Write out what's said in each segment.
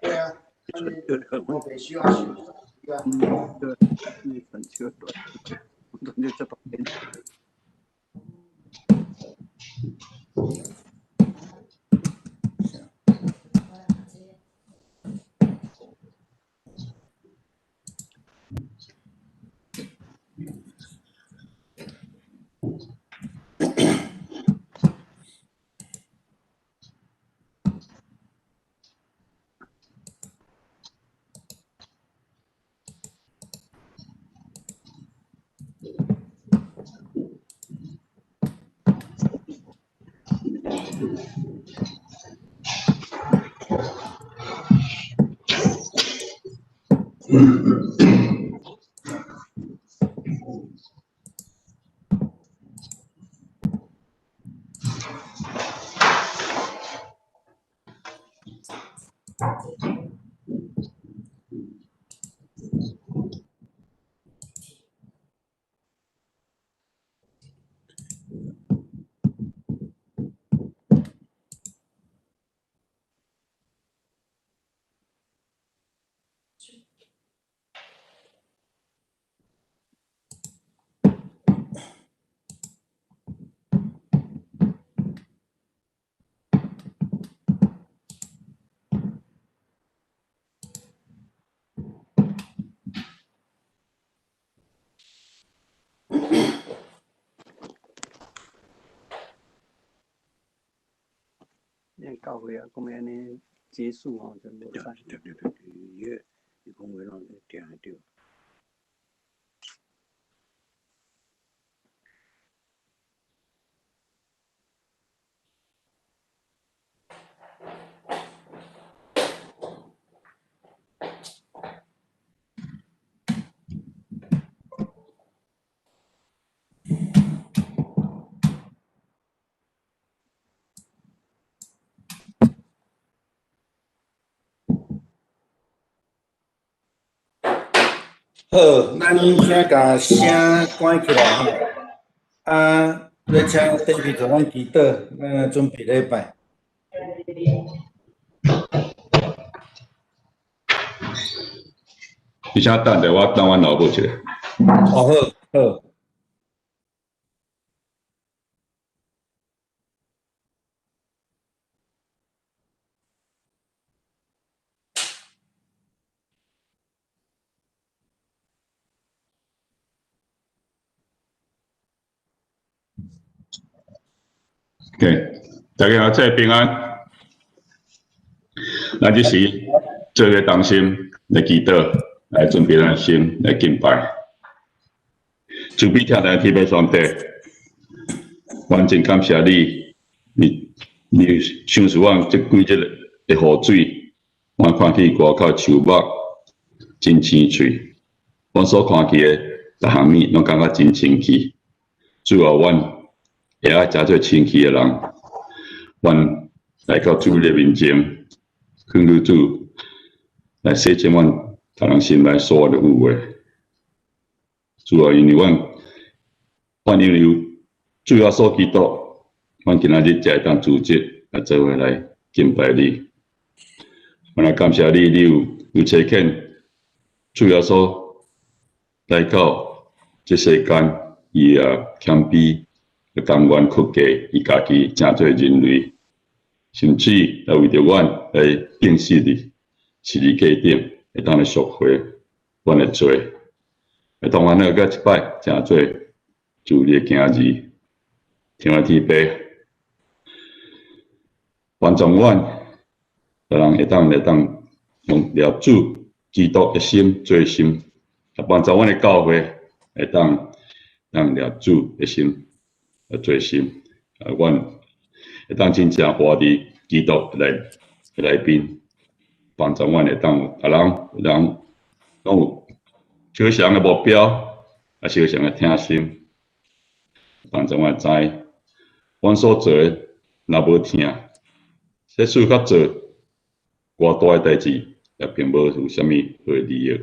對啊，我袂收啊收。對，教會啊，講按呢結束吼，就無使。對對對對，伊伊講話攏聽會著。好，咱請共聲關起來吼。啊，欲請登去做咱祈禱，咱準備禮拜。你請等下，我等阮老母一下。哦，好，好。 OK，大家好，這平安。咱這時做個同心來祈禱，來準備咱心來敬拜。慈悲疼咱天父上帝，阮真感謝你，你你賞賜阮這幾日的雨水，阮看見外口樹木真青翠，阮所看見的逐項物攏感覺真清氣。主啊，阮會愛誠做清氣的人，阮來到主的面前，懇求主來洗淨阮逐人心內所有的污穢。主啊，因為阮，阮因為有主耶穌基督，阮今仔日才會當組織來做伙來敬拜你。阮來感謝你，你有有差遣主耶穌來到這世間，伊也謙卑，甘願屈低，伊家己成做人類，甚至來為著阮來釘死佇十字架頂，會當來贖回阮的罪。會當阮閣一擺成做主你的囝兒，天父天爸，幫助阮，逐人會當會當用掠主基督的心做心，也幫助阮的教會會當當掠主的心來做心，啊，阮會當真正活佇基督內內邊，幫助阮會當逐人人攏有相仝的目標，啊，相仝的疼心，幫助阮知，阮所做的若無疼，這事較做偌大的代誌，也並無有啥物好的利益。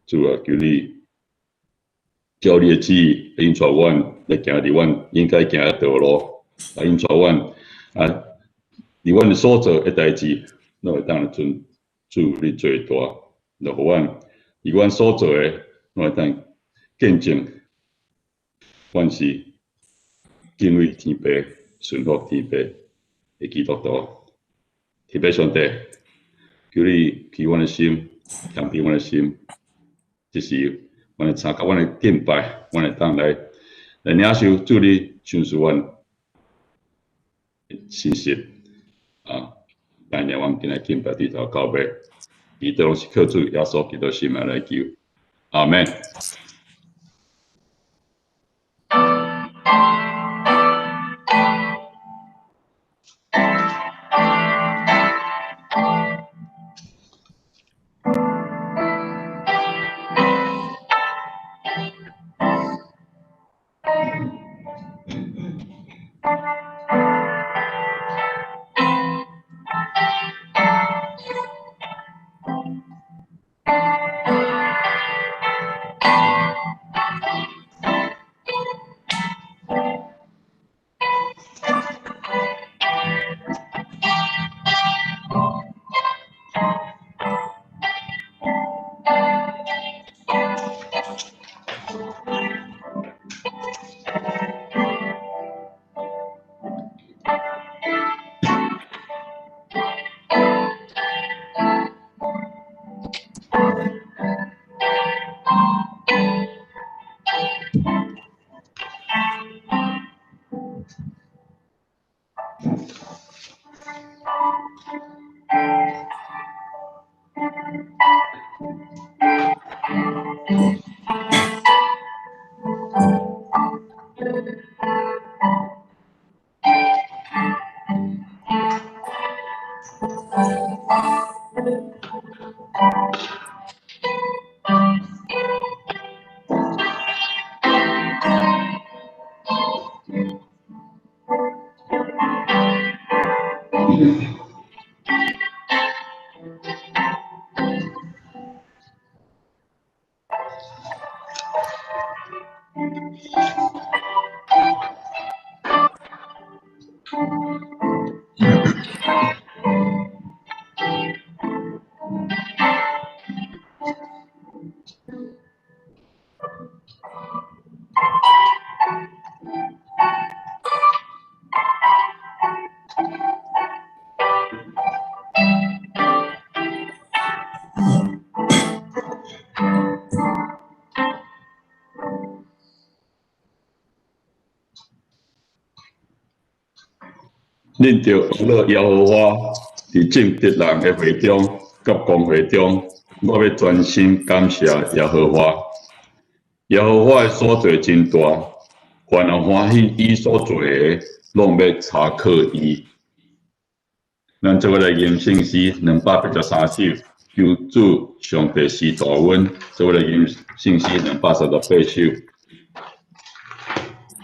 主啊，求你照你的旨意引帶阮來行佇阮應該行的道路，來引帶阮啊，佇阮所做的代誌，攏會當來尊主你最大，就予阮佇阮所做的，攏會當見證，阮是敬畏天父、順服天父的基督徒。天父上帝，求你啟阮的心，謙卑阮的心，這是阮來參加阮的敬拜，阮會當來領受主你賞賜阮的信息啊！帶領阮今日敬拜對頭到尾，祈禱攏是靠主耶穌基督聖名來求，阿們。恁著學樂耶和華，佇正直人的會中，佮公會中，我欲專心感謝耶和華。耶和華的所做真大，凡有歡喜伊所做的，攏欲查考伊。咱做伙來吟聖詩283首，求主上帝賜大恩。做伙來吟聖詩238首。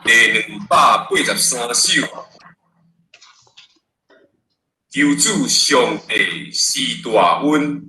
第283首。求主上帝施大恩。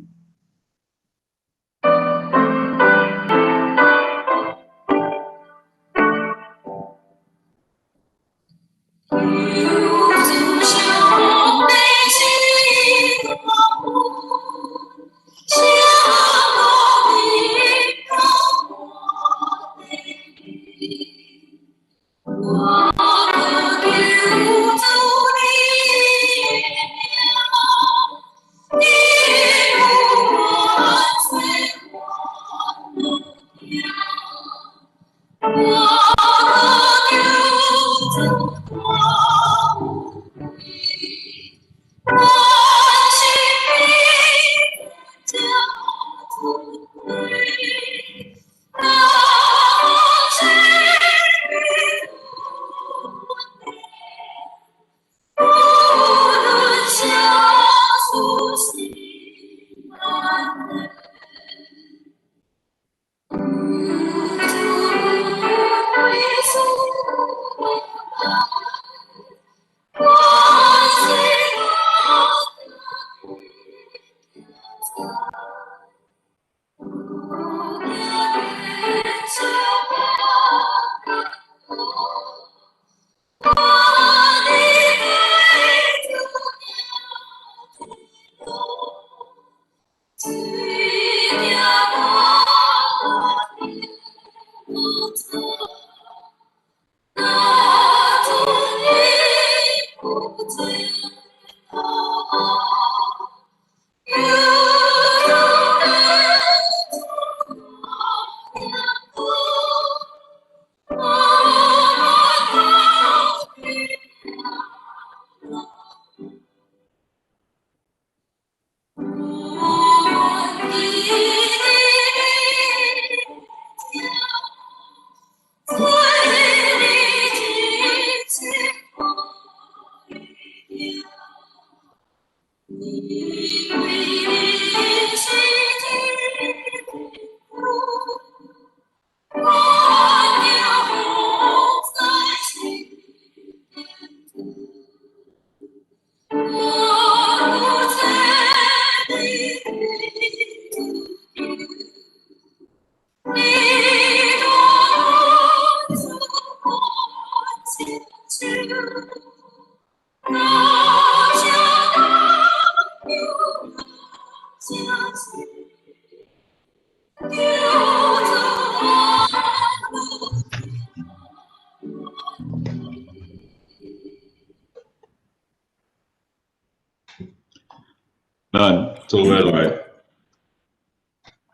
咱做伙來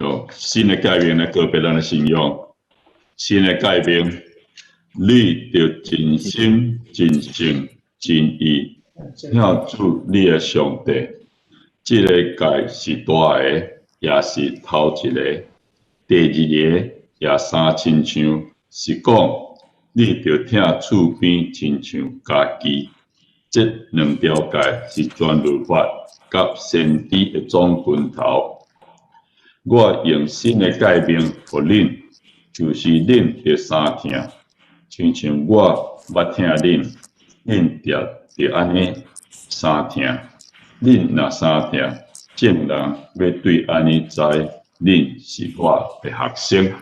用新的誡命來告別咱的信仰。新的誡命，你著盡心、盡性、盡意疼主你的上帝。這个誡是大个，也是頭一个。第二个也相親像，是講你著疼厝邊親像家己。這兩條誡是全律法佮先知的總根頭。我用新的誡命予恁，就是恁著相疼，親像我捌疼恁，恁也著按呢相疼。恁若相疼，眾人欲對按呢知恁是我的學生。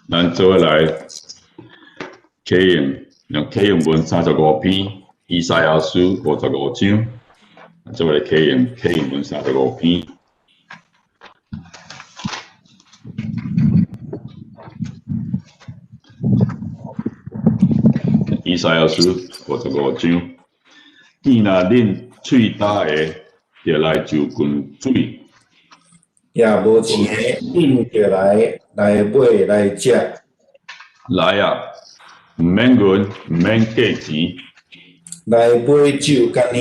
咱做伙來啟用，用啟用文35篇，以賽亞書55章，做伙來啟用啟用文35篇。以賽亞書55章，見若恁喙焦的，就來就近水；也無錢的，恁就來買來食。來啊，毋免銀，毋免價錢。來買酒佮奶。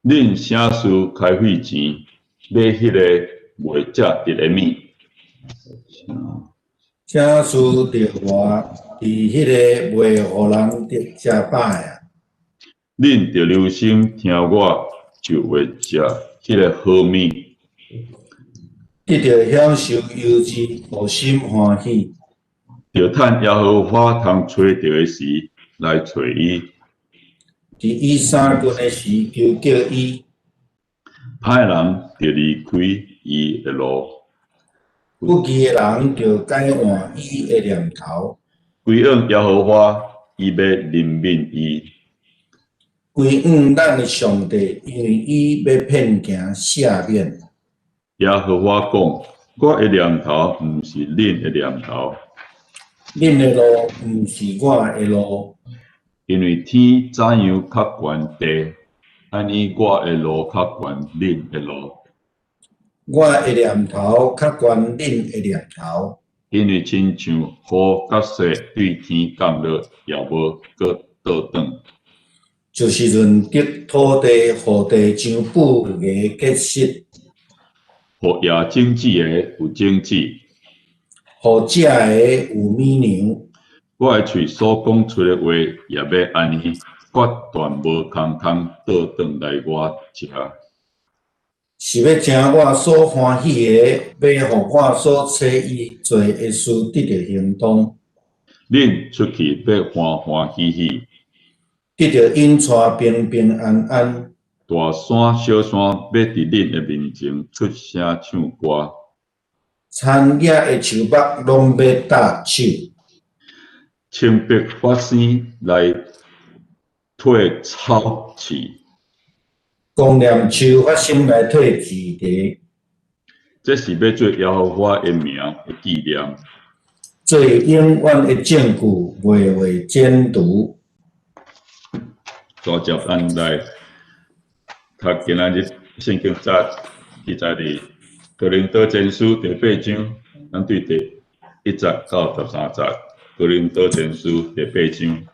恁啥事開費錢買彼个袂食得的物？啥事著活佇彼个袂予人得食飽的？恁著留心聽我，就會食彼个好物。得著享受油脂，予心歡喜。著趁耶和華通揣著的時來揣伊。佇伊相近的時求叫伊。歹人著離開伊的路，不義的人著改換伊的念頭。歸向耶和華，伊欲憐憫伊。歸向咱的上帝，因為伊欲遍行赦免。耶和華講：我的念頭毋是恁的念頭，恁的路毋是我的路。因為天怎樣較懸地，按呢我的路較懸恁的路。我的念頭較懸恁的念頭。因為親像雨佮雪對天降落，也無閣倒轉。就是潤澤土地，予地長富芽結實。予野種子的有種子，予食的有物糧。我的喙所講出的話，也欲按呢，決斷無空空倒轉來我遮。是欲成我所歡喜的，欲予我所差伊做的事得著行動。恁出去欲歡歡喜喜，得著引帶平平安安。大山小山欲佇恁的面前出聲唱歌，田野的樹木攏欲搭手。青碧發生來退草刺，公念樹發生來退刺蹄。這是欲做耶和華的名的紀念，做永遠的證據，袂會剪除。煞接咱來讀今仔日聖經節記載佇哥林多前書第八章，咱對第1節到13節。哥林多前書第八章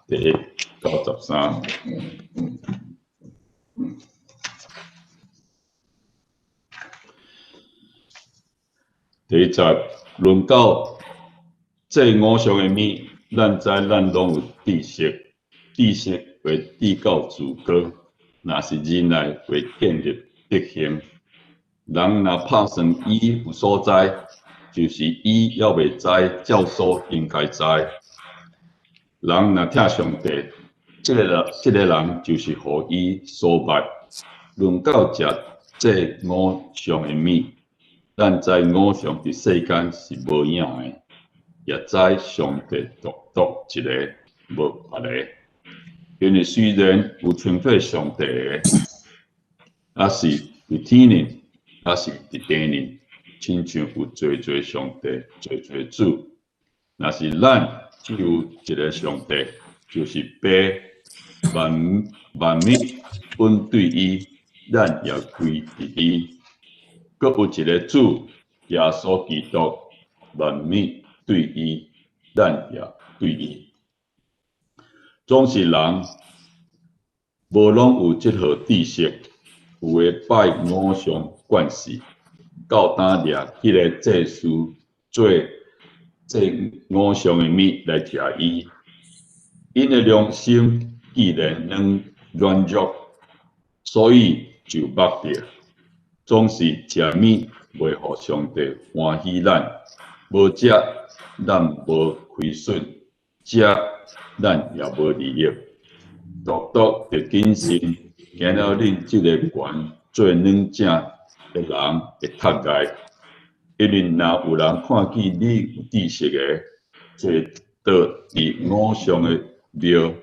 第1到13。第1節，論到祭偶像的物，咱知咱攏有知識，知識會至到自高，若是忍耐會建立德行。人若拍算伊有所知，就是伊猶未知照所應該知。人若疼上帝，這个人就是予伊所捌。論到食祭偶像的物，咱知偶像佇世間是無影的，也知上帝獨獨一个。無別个。因為雖然有稱做上帝的，抑是佇天頂，抑是佇地頂，親像有濟濟上帝、濟濟主。若是咱只有一个上帝，就是爸，萬萬物本對伊，咱也歸佇伊。閣有一个主，耶穌基督，萬物對伊，咱也對伊。總是人無攏有這號知識，有的拜偶像慣勢，到今掠彼个祭司做祭偶像的物來食伊。𪜶的良心既然軟軟弱，所以就縛著，總是食物袂予上帝歡喜咱，無食咱無虧損，食咱也無利益。獨獨著謹慎，驚了恁這个權做軟正的人會踢礙，因為若有人看見你有知識的坐倒佇偶像的廟，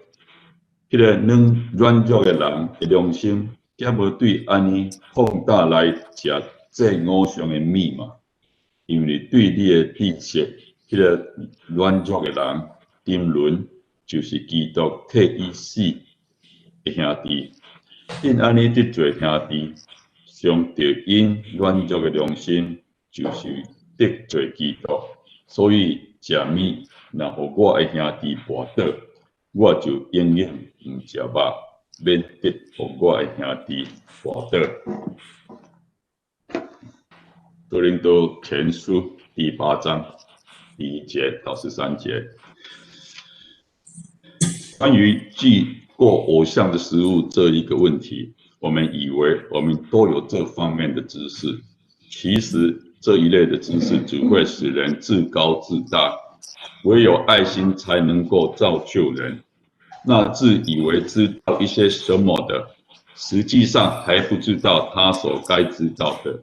彼个軟軟弱的人的良心，敢無對按呢放膽來食祭偶像的物嗎？因為對你的知識，彼个軟弱的人沉淪，就是基督替伊死的兄弟。恁按呢得罪兄弟，傷著𪜶軟弱的良心，就是得罪基督。所以食物若予我的兄弟跋倒，我就永遠毋食肉，免得予我的兄弟跋倒。哥林多前書第八章第一節到13節，關於祭過偶像的食物這一個問題，我們以為我們都有這方面的知識，其實這一類的知識只會使人自高自大，唯有愛心才能夠造就人。那自以為知道一些什麼的，實際上還不知道他所該知道的。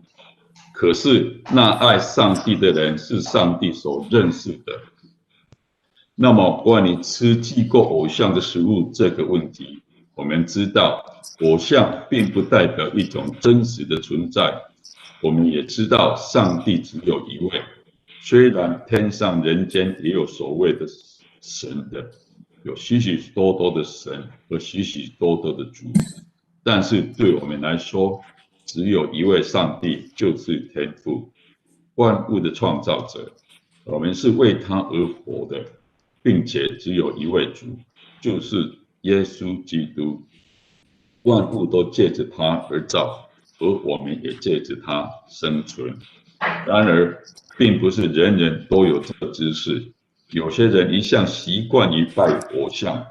可是那愛上帝的人是上帝所認識的。那麼關於吃祭過偶像的食物這個問題，我們知道偶像並不代表一種真實的存在。我們也知道上帝只有一位，雖然天上人間也有所謂的神的，有許許多多的神和許許多多的主，但是對我們來說，只有一位上帝，就是天父，萬物的創造者。我們是為他而活的，並且只有一位主，就是耶穌基督。萬物都借着他而造，而我們也借着他生存。然而，並不是人人都有這個知識。有些人一向習慣於拜偶像，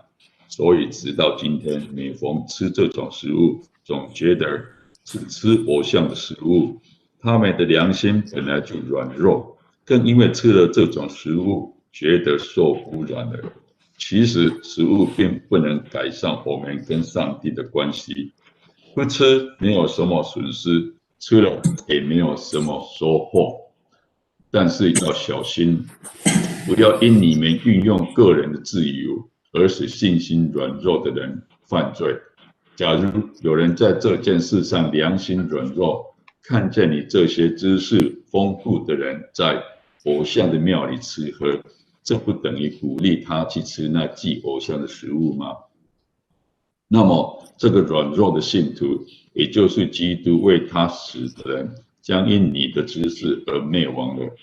所以直到今天，每逢吃這種食物，總覺得是吃偶像的食物。他們的良心本來就軟弱，更因為吃了這種食物，覺得受污染了。其實食物並不能改善我們跟上帝的關係，不吃沒有什麼損失，吃了也沒有什麼收穫。但是要小心，不要因你們運用個人的自由而使信心軟弱的人犯罪。假如有人在這件事上良心軟弱，看見你這些知識豐富的人在偶像的廟裡吃喝，這不等於鼓勵他去吃那祭偶像的食物嗎？那麼，這個軟弱的信徒，也就是基督為他死的人，將因你的知識而滅亡了。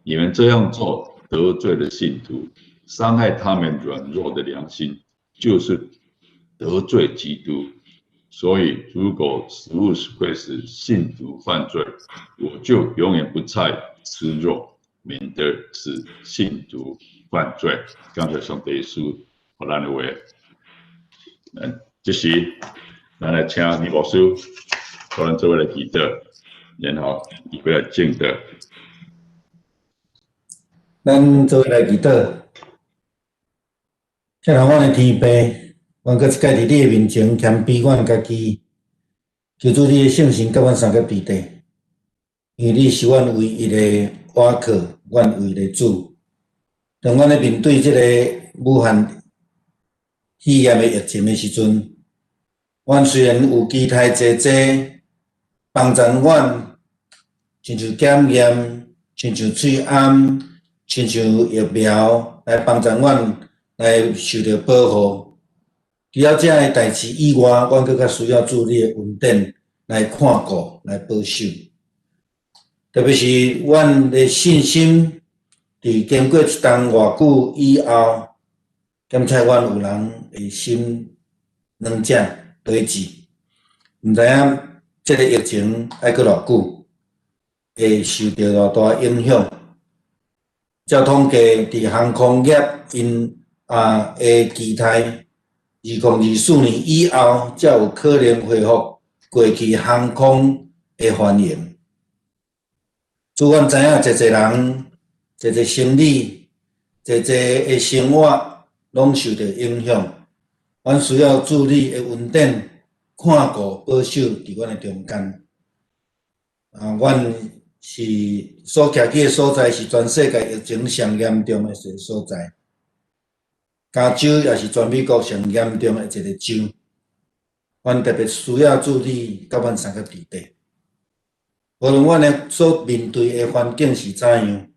你們這樣做，得罪了信徒，傷害他們軟弱的良心，就是得罪基督。所以，如果食物會使信徒犯罪，我就永遠不再吃肉，免得使信徒犯罪。感謝上帝賜予咱的話，這時咱來請李牧師，佮咱做伙來祈禱，然後伊會來證道。咱做伙來祈禱，天父阮的天父，阮閣一擺佇你的面前謙卑阮家己，求主你的聖神佮阮相佮佇咧，因為你是阮唯一的倚靠，阮唯一的主。當阮咧面對這个武漢肺炎的疫情的時陣，阮雖然有期待濟濟幫助阮，親像檢驗、親像喙罨、親像疫苗來幫助阮來受著保護。除了這个代誌以外，阮閣較需要主你的恩典來看顧、來保守。特別是阮的信心，佇經過一冬偌久以後，檢測阮有人的心軟正對治，毋知影這个疫情愛閣偌久，會受著偌大影響。照統計，佇航空業𪜶啊會期待2024年以後，才有可能恢復過去航空的繁榮。主，阮知影濟濟人、濟濟生理、濟濟的生活攏受著影響。阮需要主你的恩典，看顧保守佇阮的中間。啊，阮是所徛起的所在是全世界疫情上嚴重的一个所在。加州也是全美國上嚴重的一个州。阮特別需要主你佮阮相佮佇底。無論阮的所面對的環境是怎樣，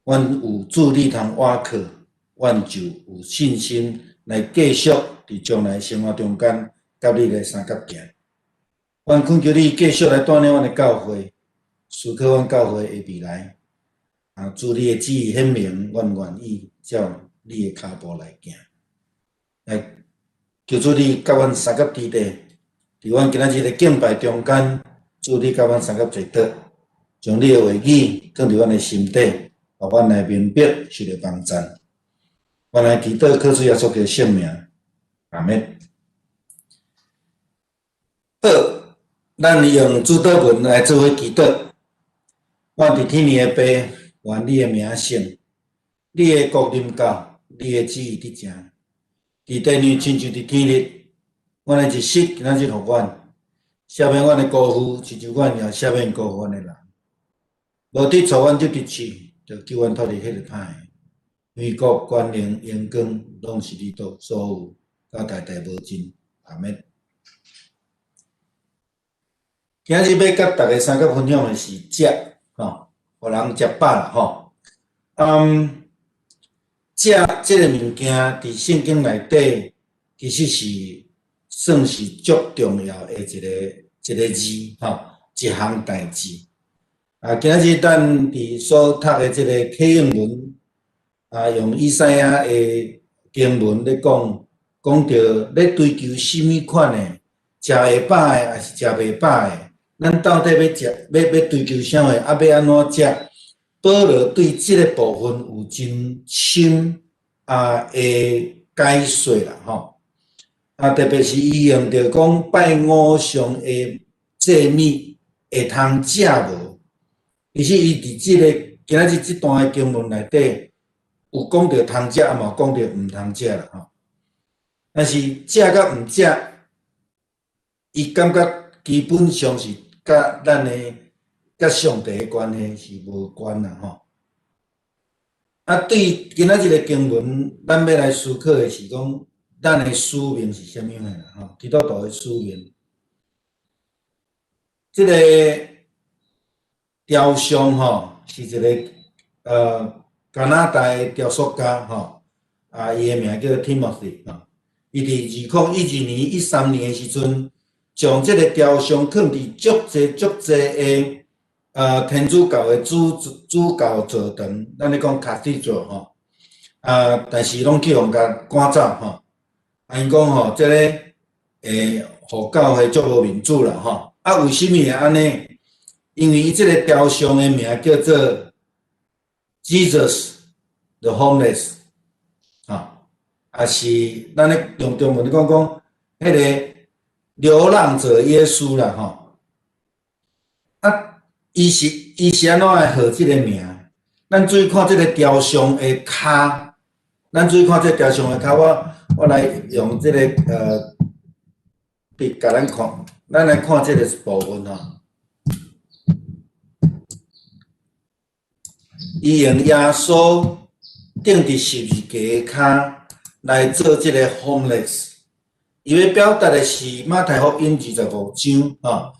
阮有主你通倚靠，阮就有信心來繼續佇將來生活中間佮你來相佮行。阮懇求你繼續來帶領阮的教會，思考阮教會的未來。啊，主你的旨意顯明，阮願意照你的跤步來行。來，求主你佮阮相佮佇底，佇阮今仔日的敬拜中間，主你佮阮相佮坐倒，將你的話語放佇阮的心底，予阮來明白，受著幫贊。阮來祈禱，靠主耶穌基督聖名，阿們。好，咱用主禱文來做伙祈禱。阮佇天的父，願你的名聖，你的國臨到，你的旨意得成。佇地呢，親像佇天日，阮的日食今仔日予阮，赦免阮的辜負，親像阮也赦免辜負阮的人。無得錯阮就得試，著救阮脫離彼个歹的。因為國權能榮光，攏是你所有，到代代無盡。阿們。今日欲佮大家相佮分享的是食，吼，予人食飽啦，吼。嗯，食這个物件佇聖經內底，其實是算是足重要的一个一个字，吼，一項代誌。啊，今仔日咱佇所讀的這个啟應文，啊，用以賽亞的經文咧講，講著咧追求啥物款的，食會飽的，抑是食袂飽的？咱到底欲食，欲追求啥貨？啊，欲按怎食？保羅對這个部分有真深啊的解說啦，吼。啊，特別是伊用著講拜偶像的祭物會通食無？其實伊佇這个今仔日這段的經文內底，有講著通食，啊嘛有講著毋通食啦，吼。但是食佮毋食，伊感覺基本上是佮咱的佮上帝的關係是無關啦，吼。啊，對今仔日的經文，咱欲來思考的是講，咱的使命是啥物貨啦？吼，基督徒的使命。這个雕像吼，是一个加拿大的雕塑家吼，啊，伊的名叫 Timothy 吼。伊佇2012年、13年的時陣，將這个雕像囥佇足濟足濟的天主教的主教座堂，咱咧講 Cathedral 吼，啊，但是攏去予𪜶趕走吼。啊，𪜶講吼，這个會予教會足無面子啦吼。啊，為啥物會按呢？因為伊這个雕像的名叫做 Jesus the Homeless，啊，也是咱咧用中文咧講講，彼个流浪者耶穌啦吼。啊，伊是按怎來號這个名？咱注意看這个雕像的跤，咱注意看這个雕像的跤，我來用這个筆共咱看，咱來看這个部分吼。伊用耶穌釘佇十字架跤，來做這個 homeless。伊欲表達的是馬太福音二十五章，吼，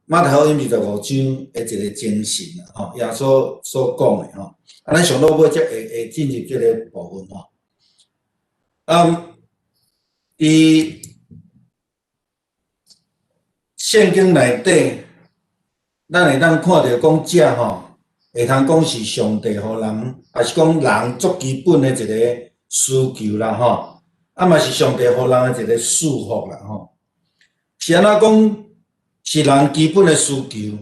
馬太福音二十五章的一個精神啦，吼，耶穌所講的吼。啊，咱上落尾才會會進入這個部分吼。佇聖經內底，咱會當看著講食吼，會通講是上帝予人，抑是講人足基本的一個需求啦，吼。啊嘛是上帝予人的一個祝福啦，吼。是按怎講？是人基本的需求。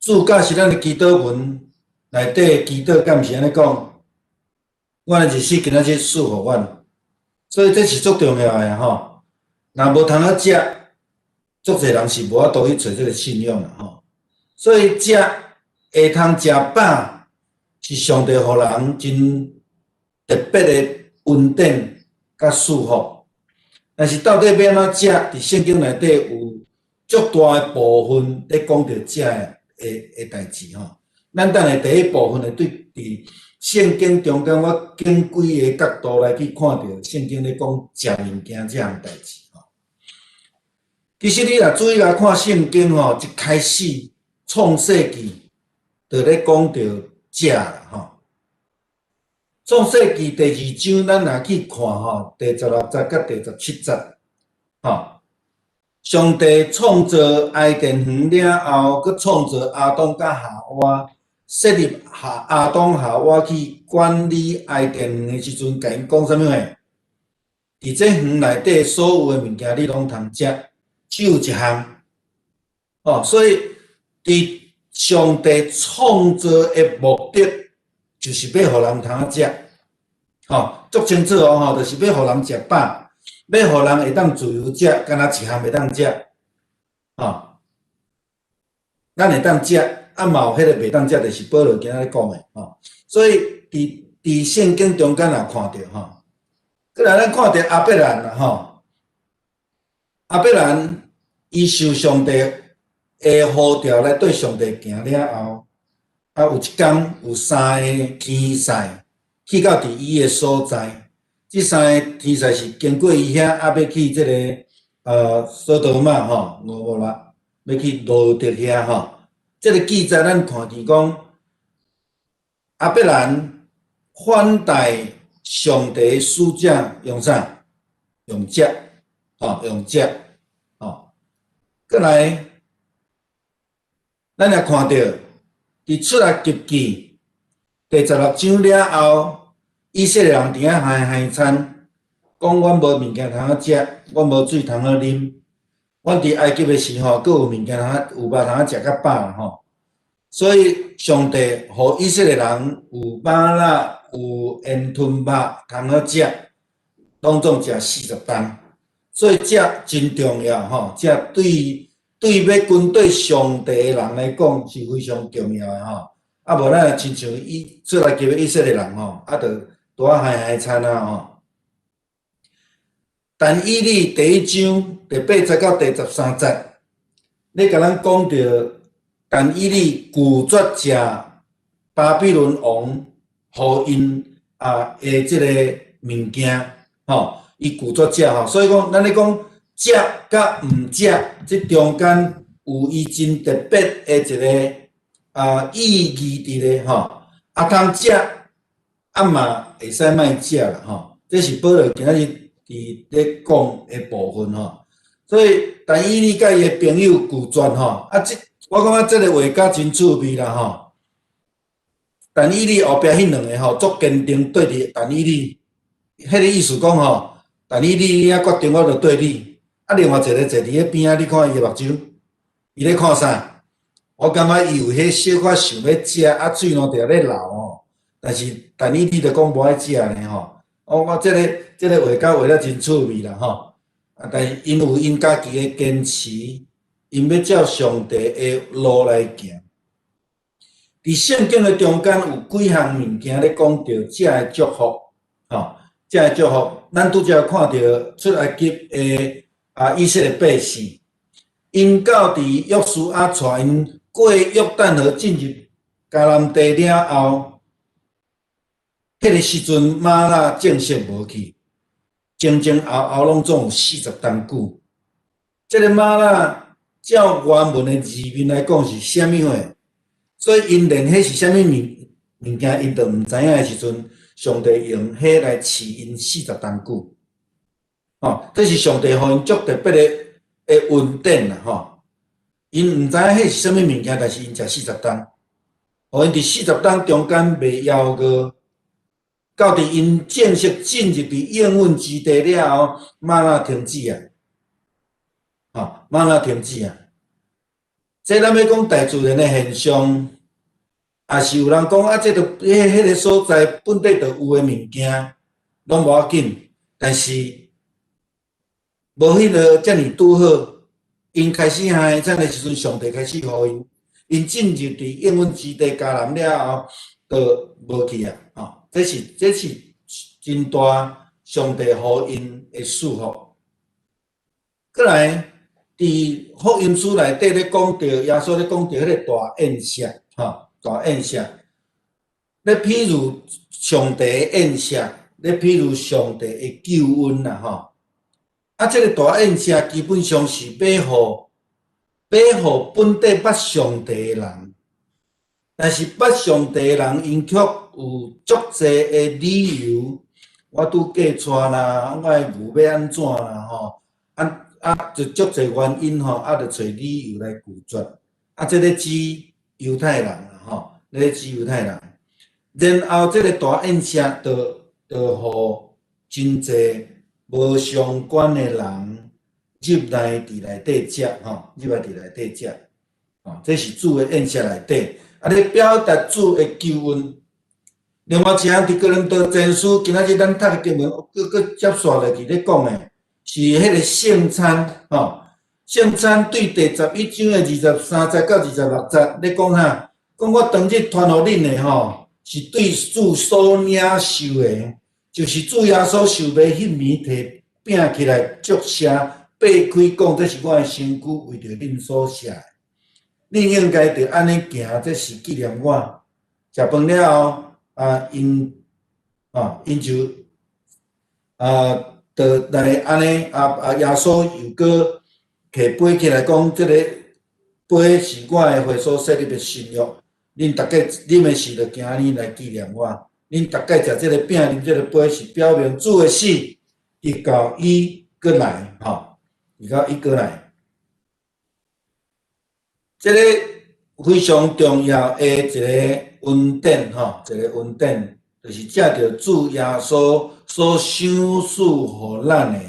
主教是咱的祈禱文內底祈禱，敢毋是按呢講？阮的日子今仔日賜予阮，所以這是足重要的吼。若無通好食，足濟人是無法度去揣這個信仰啦，吼。所以食會通食飽，是上帝予人真特別的恩典佮祝福。但是到底欲按怎食？佇聖經內底有足大的部分咧講著食的的代誌吼。咱等下第一部分會對佇聖經中間，我經幾个角度來去看著聖經咧講食物件這項代誌吼。其實你若注意來看聖經吼，一開始創世記就咧講著食啦吼。創世記第二章，咱若去看吼，第16節佮第17節，吼，上帝創造伊甸園了後，閣創造亞當佮夏娃，設立夏亞當夏娃去管理伊甸園的時陣，共𪜶講啥物話？佇這園內底所有的物件，你攏通食，只有一項。哦，所以佇上帝創造的目的，就是欲予人通食，吼，足清楚哦，吼，就是欲予人食飽，欲予人會當自由食，干焦一項袂當食，吼，咱會當食，啊嘛有彼个袂當食，就是保羅今仔日講的，吼，所以佇佇聖經中間也看著吼，閣來咱看著亞伯蘭啦，吼，亞伯蘭伊受上帝的呼召來對上帝行了後。啊，有一工有三个天使去到佇伊的所在，這三个天使是經過伊遐，啊，欲去這個所多瑪吼，蛾摩拉，欲去羅得遐吼。這個記載咱看見講，亞伯蘭款待上帝使者用啥？用食，吼，用食，吼。閣來，咱也看著。佇出埃及記第16章了後，以色列人佇遐哀哀嘆，講阮無物件通好食，阮無水通好啉。阮佇埃及的時候，閣有物件通有肉通好食較飽吼。所以上帝予以色列人有嗎哪，有煙吞肉通好食，攏總食40冬。所以食真重要吼，食對。對欲跟綴上帝的人來講是非常重要的吼，啊無咱親像以出埃及的以色列人吼，啊，就拄仔哀哀嘆啊吼。但以理第一章第8節到第13節，咧共咱講著，但以理拒絕食巴比倫王予𪜶啊的這個物件吼，伊拒絕食吼，所以講咱咧講。食佮毋食，這中間有伊真特別的一個啊意義佇咧吼。啊，通食，啊嘛會使莫食啦吼。這是保羅今仔日佇咧講的部分吼。所以，但以理佮伊的朋友拒絕吼，啊，這我感覺這個畫家真趣味啦吼。但以理後壁彼兩个吼，足堅定綴佇但以理，彼个意思講吼，但以理你遐決定，我就綴你。啊，另外一个坐佇彼邊仔，你看伊的目睭，伊咧看啥？我感覺伊有彼小可想欲食，啊，喙攏佇咧流吼。但是，但以理就講無愛食呢吼。我這个這个畫家畫得真趣味啦吼。啊，但是𪜶有𪜶家己的堅持，𪜶欲照上帝的路來行。佇聖經的中間有幾項物件咧講著食的祝福，吼，食的祝福，咱拄才看著出埃及的啊，以色列百姓，𪜶到佇約書亞帶𪜶過約旦河進入迦南地了後，彼个時陣嗎哪正式無去，前前後後攏總有四十冬久。這个嗎哪照原文的字面來講是啥物貨？所以𪜶連彼是啥物物件，𪜶都毋知影的時陣，上帝用彼來試𪜶四十冬久。吼，這是上帝予𪜶足特別的恩典啦，吼。𪜶毋知影彼是啥物物件，但是𪜶食四十冬，予𪜶佇四十冬中間袂枵餓，到佇𪜶正式進入佇應允之地了後，嗎哪停止啊！吼，嗎哪停止啊！這咱欲講大自然的現象，也是有人講啊，這就彼個所在本底就有的物件，攏無要緊。但是無彼个遮爾拄好，𪜶開始害這個時陣，上帝開始予𪜶，𪜶進入佇應允之地迦南了後，就無去啊！吼，這是真大上帝予𪜶的祝福。過來，佇福音書內底咧講著，耶穌咧講著彼個大宴席，吼，大宴席。咧譬如上帝的宴席，咧譬如上帝的救恩啦，吼。啊，這个大宴席基本上是欲予本底捌上帝的人，但是捌上帝的人，𪜶卻有足濟的理由，我拄嫁娶啦，我的牛欲按怎啦，吼，啊啊，就足濟原因吼，啊，就揣理由來拒絕。啊，這个指猶太人啦，吼，這个指猶太人。然後這个大宴席就予真濟無相關的人入來佇內底食，吼，入來佇內底食，吼，這是主的宴席內底，啊，咧表達主的救恩。另外一項佇哥林多前書，今仔日咱讀的經文，閣閣接續落去咧講的，是彼个聖餐，吼，聖餐對第十一章的23節到26節咧講啥？講我當日傳予恁的，吼，是對主所領受的，就是主耶穌受賣彼暝提餅起來祝謝，擘開講，這是我的身軀，為著恁所捨的。恁應該著按呢行，這是紀念我。食飯了後，啊，𪜶，啊，𪜶就啊，就來按呢，啊啊，耶穌又閣提杯起來講，這个杯是我的血所設立的新約。恁逐家啉的時，就行按呢來紀念我。恁逐擺食這个餅，啉這个杯，是表明主的死，直到伊閣來，吼，直到伊閣來。這个非常重要的一个恩典，吼，一个恩典，就是藉著主耶穌所賞賜予咱的，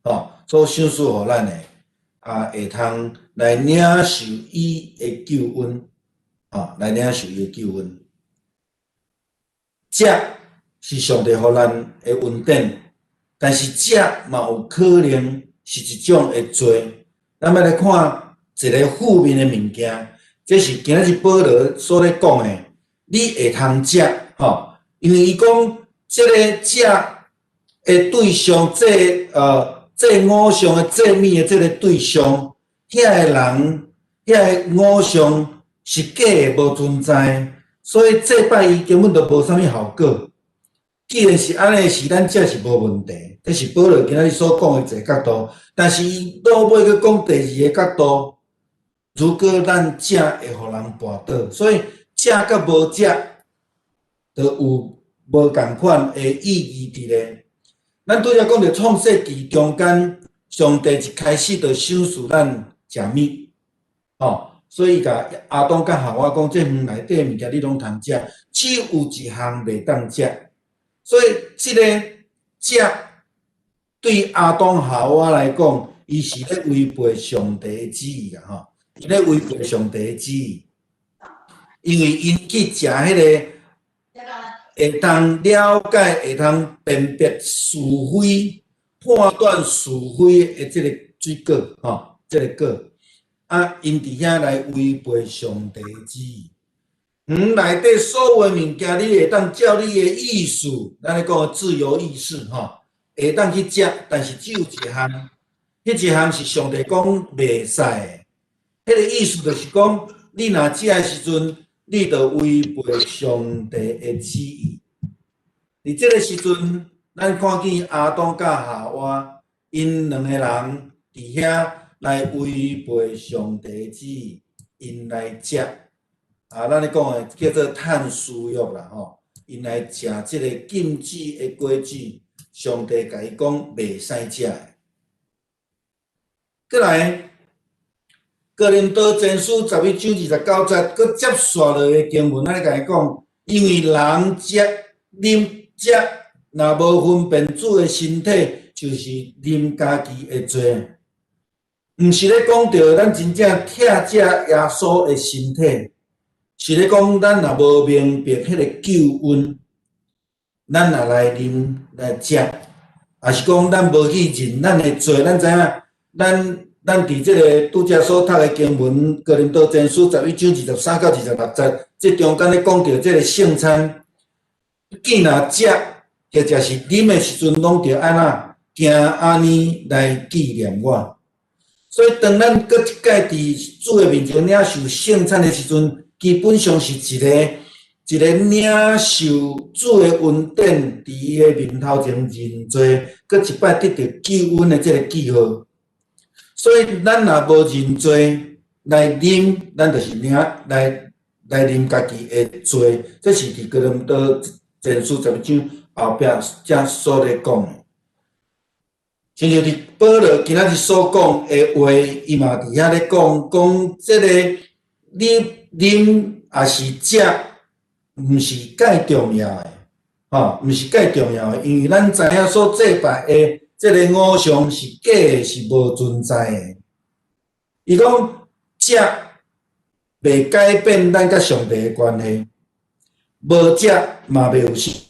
吼，所賞賜予咱的，啊，會通來領受伊的救恩，吼，來領受伊的救恩。食是上帝予咱的恩典，但是食嘛有可能是一種的罪。咱欲來看一个負面的物件，這是今仔日保羅所咧講的。你會通食，吼，因為伊講這个食的對象，這偶像的祭物的這个對象，遐个人，遐个偶像是假的，無存在，所以祭拜伊根本就無啥物效果。既然是按呢，是咱食是無問題，這是保羅今仔日所講的一个角度。但是伊落尾閣講第二个角度，如果咱食會予人跋倒，所以食佮無食，就有無仝款的意義佇咧。咱拄才講著創世紀中間，上帝一開始就賞賜咱食物，吼，所以共亞當佮夏娃講，這園內底物件你攏通食，只有一項袂當食。所以這个食對亞當夏娃來講，伊是咧違背上帝的旨意啦，吼，伊咧違背上帝的旨意，因為𪜶去食彼个會當了解、會當辨別是非、判斷是非的這个水果，吼，這个果，啊，𪜶佇遐來違背上帝的旨意。園內底所有的物件，你會當照你的意思，咱咧講的自由意志，吼，會當去食，但是只有一項，彼一項是上帝講袂使的。彼个意思就是講，你若食的時陣，你就違背上帝的旨意。佇這个時陣，咱看見亞當佮夏娃，𪜶兩个人佇遐來違背上帝旨意，𪜶來食，啊，咱咧講的叫做貪私欲啦吼，𪜶來食這个禁止的果子，上帝共伊講袂使食的。閣來，哥林多前書11章29節，閣接續落的經文，咱咧共伊講，因為人食啉食，若無分辨主的身體，就是啉家己的罪。毋是咧講著咱真正拆食耶穌的身體，是咧講咱若無明白彼个救恩，咱若來啉來食，抑是講咱無去認咱的罪，咱知影，咱佇這个拄才所讀的經文，哥林多前書11章23到26節，這中間咧講著這个聖餐，見若食或者是啉的時陣，攏著按怎行按呢來紀念我。所以，當咱閣一擺佇主的面前領受聖餐的時陣，基本上是一个一个領受主的恩典，佇伊的面頭前認罪，閣一擺得著救恩的這个記號。所以，咱若無認罪來啉，咱就是領來來啉家己的罪。這是佇哥林多前書十一章後壁才所咧講的。親像佇保羅今仔日所講的話，伊嘛佇遐咧講，講這个你啉抑是食，毋是蓋重要的，吼，毋是蓋重要的，因為咱知影所祭拜的這个偶像是假的，是無存在的。伊講食袂改變咱佮上帝的關係，無食嘛袂有事。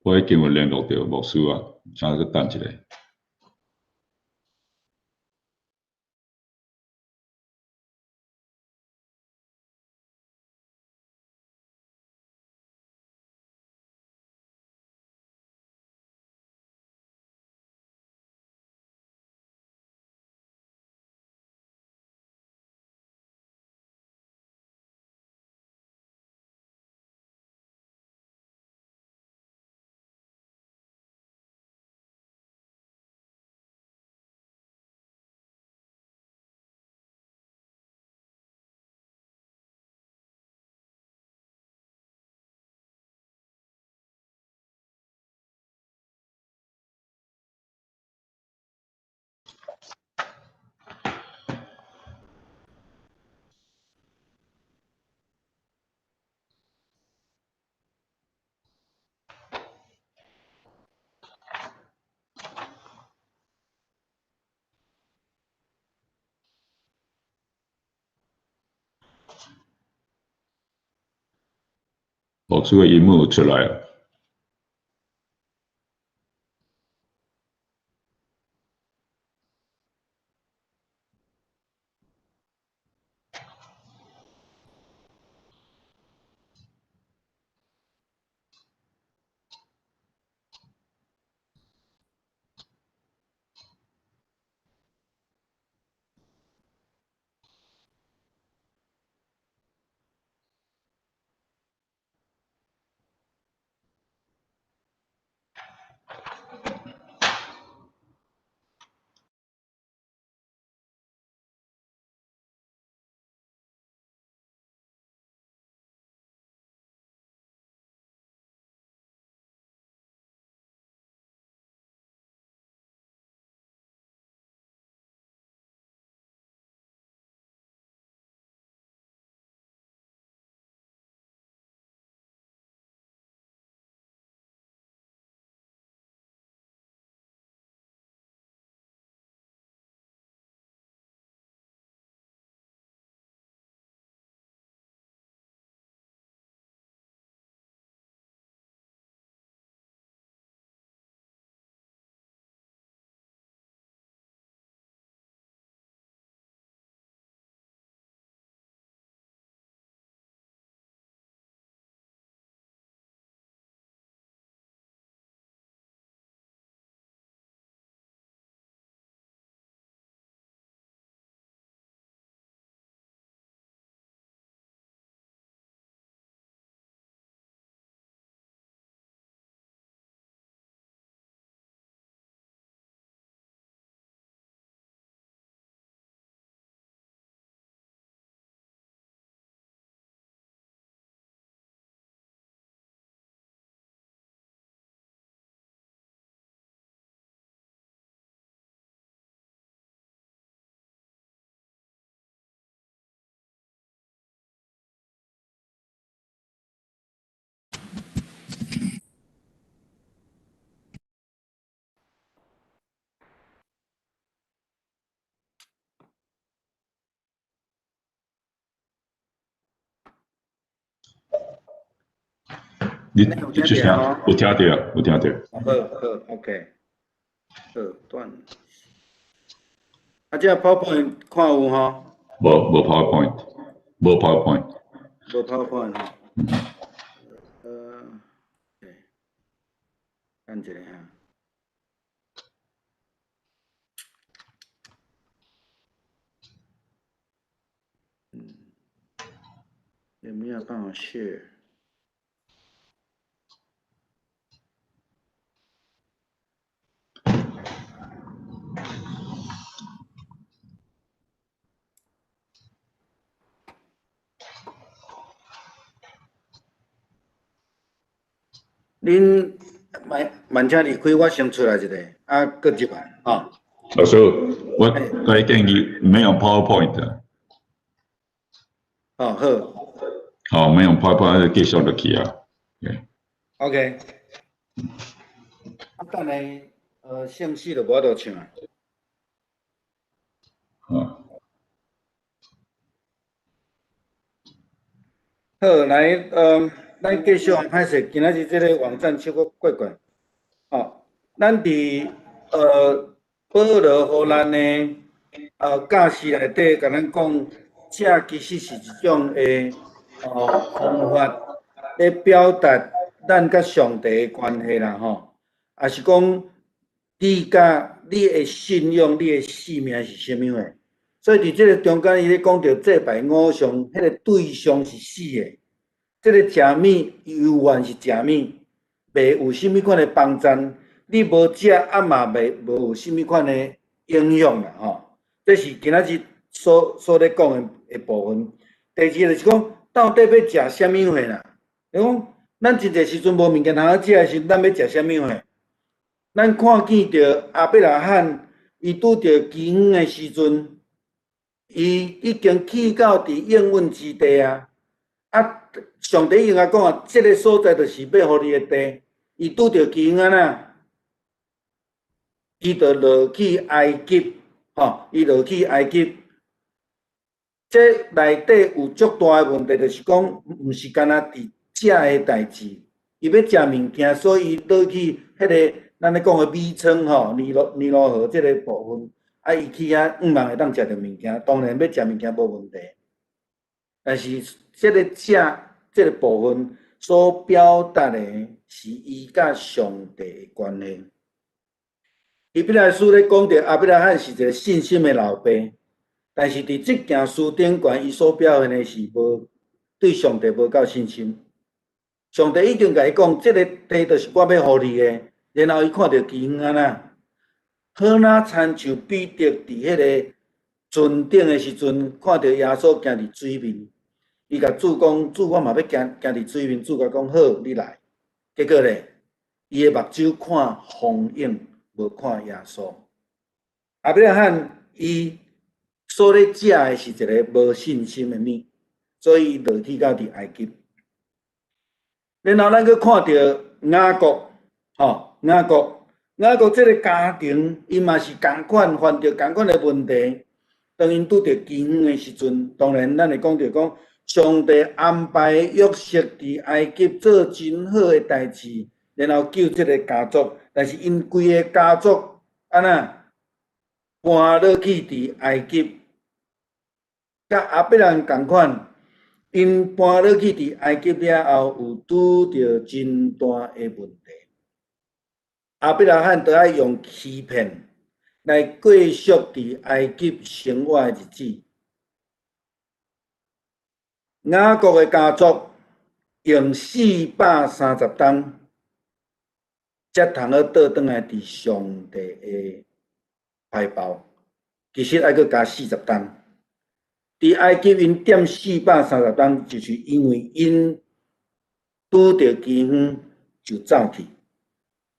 我已經有聯絡著牧師啊，請閣等一下。牧师的萤幕有出來。你你出聲，有聽著，有聽著。好好，OK，好，斷。啊，這個 PowerPoint 看有吼？無無 PowerPoint，無 PowerPoint。無 PowerPoint 吼。等一下哈。有沒有辦法 share？恁慢慢請離開，我先出來一下，啊，閣入來，吼。老師，我來建議沒有 PowerPoint。哦，好。好，沒有 PowerPoint 繼續落去啊。 OK。啊，等下，聖詩就無法度唱啊。好。好，來，咱繼續歹勢，今仔日這个網站小可怪怪。哦，咱佇保羅予咱的教示內底，共咱講，這其實是一種的方法，咧表達咱佮上帝的關係啦，吼。也是講，你佮你的信仰、你的性命是啥物貨？所以佇這个中間，伊咧講著祭拜偶像，彼个對象是死的。這个食物猶原是食物，袂有啥物款的幫贊，你無食啊嘛袂無有啥物款的影響啦吼。這是今仔日所咧講的部分。第二就是講，到底欲食啥物貨啦？伊講，咱真濟時陣無物件通好食的時，咱欲食啥物貨？咱看見著亞伯拉罕，伊拄著飢荒的時陣，伊已經去到佇應允之地啊。啊，上帝已經共講啊，這个所在就是欲予你的地。伊拄著飢荒啊，伊就落去埃及，吼，伊落去埃及。這內底有足大的問題，就是講，毋是干焦佇食的代誌，伊欲食物件，所以伊落去彼个咱咧講的米倉吼，尼羅河這个部分，啊，伊去遐向望會當食著物件，當然欲食物件無問題。但是這个食這个部分所表達的是伊佮上帝的關係。希伯來書咧講著亞伯拉罕是一个信心的老爸，但是佇這件事頂懸，伊所表現的是無對上帝無夠信心。上帝已經共伊講，這个地就是我欲予你的。然後伊看著饑荒按怎，好若親像彼得佇彼个船頂的時陣，看著耶穌行佇水面，伊共主講：主，我嘛欲行行佇水面。主共講：好，你來。結果咧，伊的目睭看風湧，無看耶穌。亞伯拉罕伊所咧食的是一个無信心的物，所以伊落去到佇埃及。然後咱閣看著雅各，吼，雅各，雅各這个家庭，伊嘛是仝款犯著仝款的問題。當𪜶拄著饑荒的時陣，當然咱會講著講，上帝安排約瑟佇埃及做真好的代誌，然後救這个家族。但是𪜶規个家族按怎搬落去佇埃及，佮亞伯蘭仝款，𪜶搬落去佇埃及了後，有拄著真大的問題。亞伯拉罕都愛用欺騙來過續佇埃及生活的日子。雅各的家族用430冬，才通好倒轉來佇上帝的懷抱。其實愛閣加40冬。佇埃及𪜶踮430冬，就是因為𪜶拄著饑荒就走去，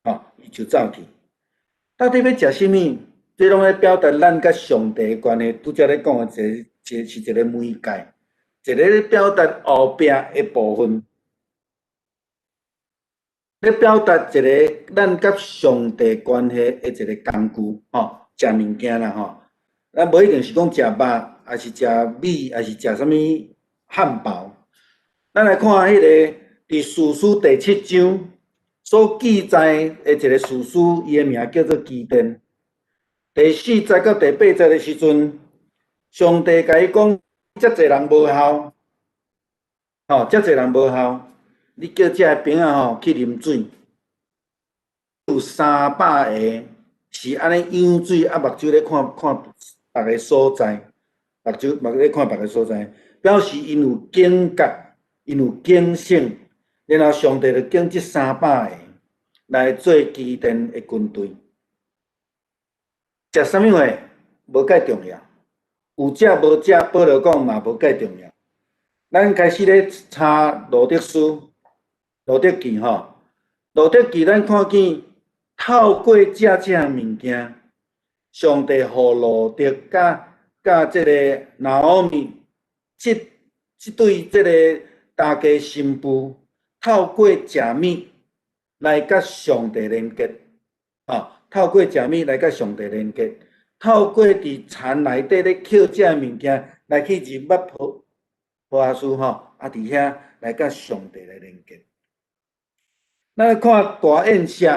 吼，就走去。到底欲食啥物？這攏咧表達咱佮上帝的關係。拄才咧講的一个，一是一个媒介，一个咧表達後壁的部分，咧表達一个咱佮上帝關係的一个工具，吼，食物件啦，吼。咱無一定是講食肉，抑是食米，抑是食啥物漢堡。咱來看彼个佇士師第七章所記載的一个士師，伊的名叫做基甸。第四節到第八節的時陣，上帝共伊講：遮濟人無效，吼，遮濟人無效，你叫這个兵仔吼去啉水，有300個是按呢仰水，啊目睭咧看看別个所在，目睭目咧看別个所在，表示𪜶有警覺，𪜶有警醒，然後上帝就揀這三百個來做基甸的軍隊。食啥物貨無蓋重要，有食無食，保羅講嘛無蓋重要。咱開始咧查路得書、路得記吼，路得記咱看見透過食這項物件，上帝予路得佮佮這个拿俄米這這對這个大家新婦，透過食物來佮上帝連結，吼。透過食物來佮上帝連結，透過佇田內底咧抾這个物件來去認捌波阿斯吼，啊佇遐來佮上帝來連結。咱來看大宴席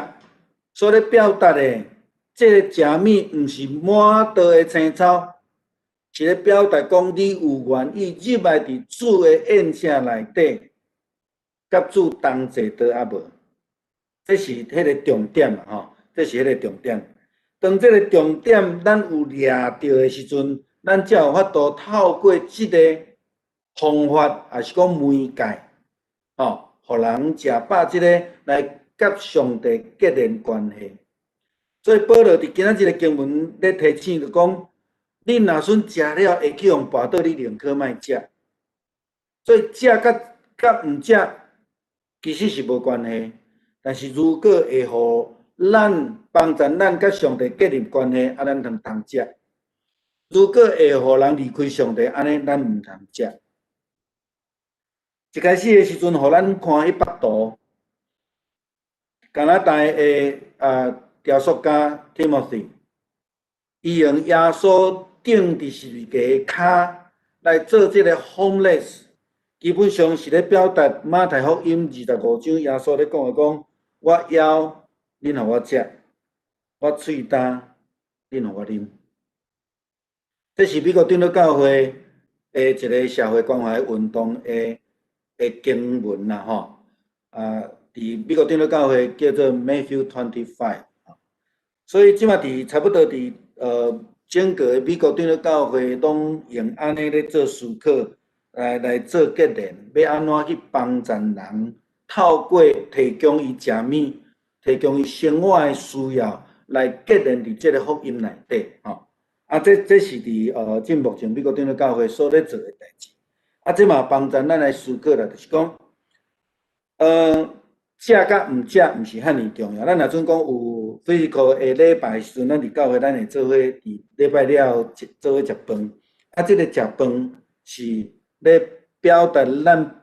所咧表達的，這个食物毋是滿桌的青草，是咧表達講你有願意入來佇主的宴席內底，佮主同坐桌仔無？這是彼个重點啊！吼。這是彼个重點。當這个重點咱有掠著的時陣，咱才有法度透過這个方法，抑是講媒介，吼，予人食飽這个來佮上帝結連關係。所以保羅佇今仔日的經文咧提醒，就講：你若準食了會去予人跋倒，你寧可莫食。所以食佮佮毋食，其實是無關係。但是如果會予咱幫助咱佮上帝建立關係，啊，咱通通食。如果會予人離開上帝，按呢咱毋通食。一開始的時陣，予咱看彼幅圖，加拿大的雕塑家 Timothy，伊用耶穌釘佇十字架跤來做這个 homeless，基本上是咧表達馬太福音25章耶穌咧講的講，我枵，恁予我食；我喙焦，恁予我啉。這是美國長老教會的一个社會關懷運動的經文啦，吼。啊，佇美國長老教會叫做 Matthew 25。所以這馬佇差不多佇整個美國長老教會攏用按呢咧做思考，來做結連，欲按怎去幫助人，透過提供伊食物，提供伊生活的需要，來結連佇這个福音內底，吼。啊，這是佇這目前美國長老教會所咧做的代誌。啊，這嘛幫助咱來思考啦，就是講，食佮毋食毋是遐爾重要。咱若準講有 physical 的禮拜的時陣，咱佇教會咱會做伙佇禮拜了後做伙食飯。啊，這個食飯是咧表達咱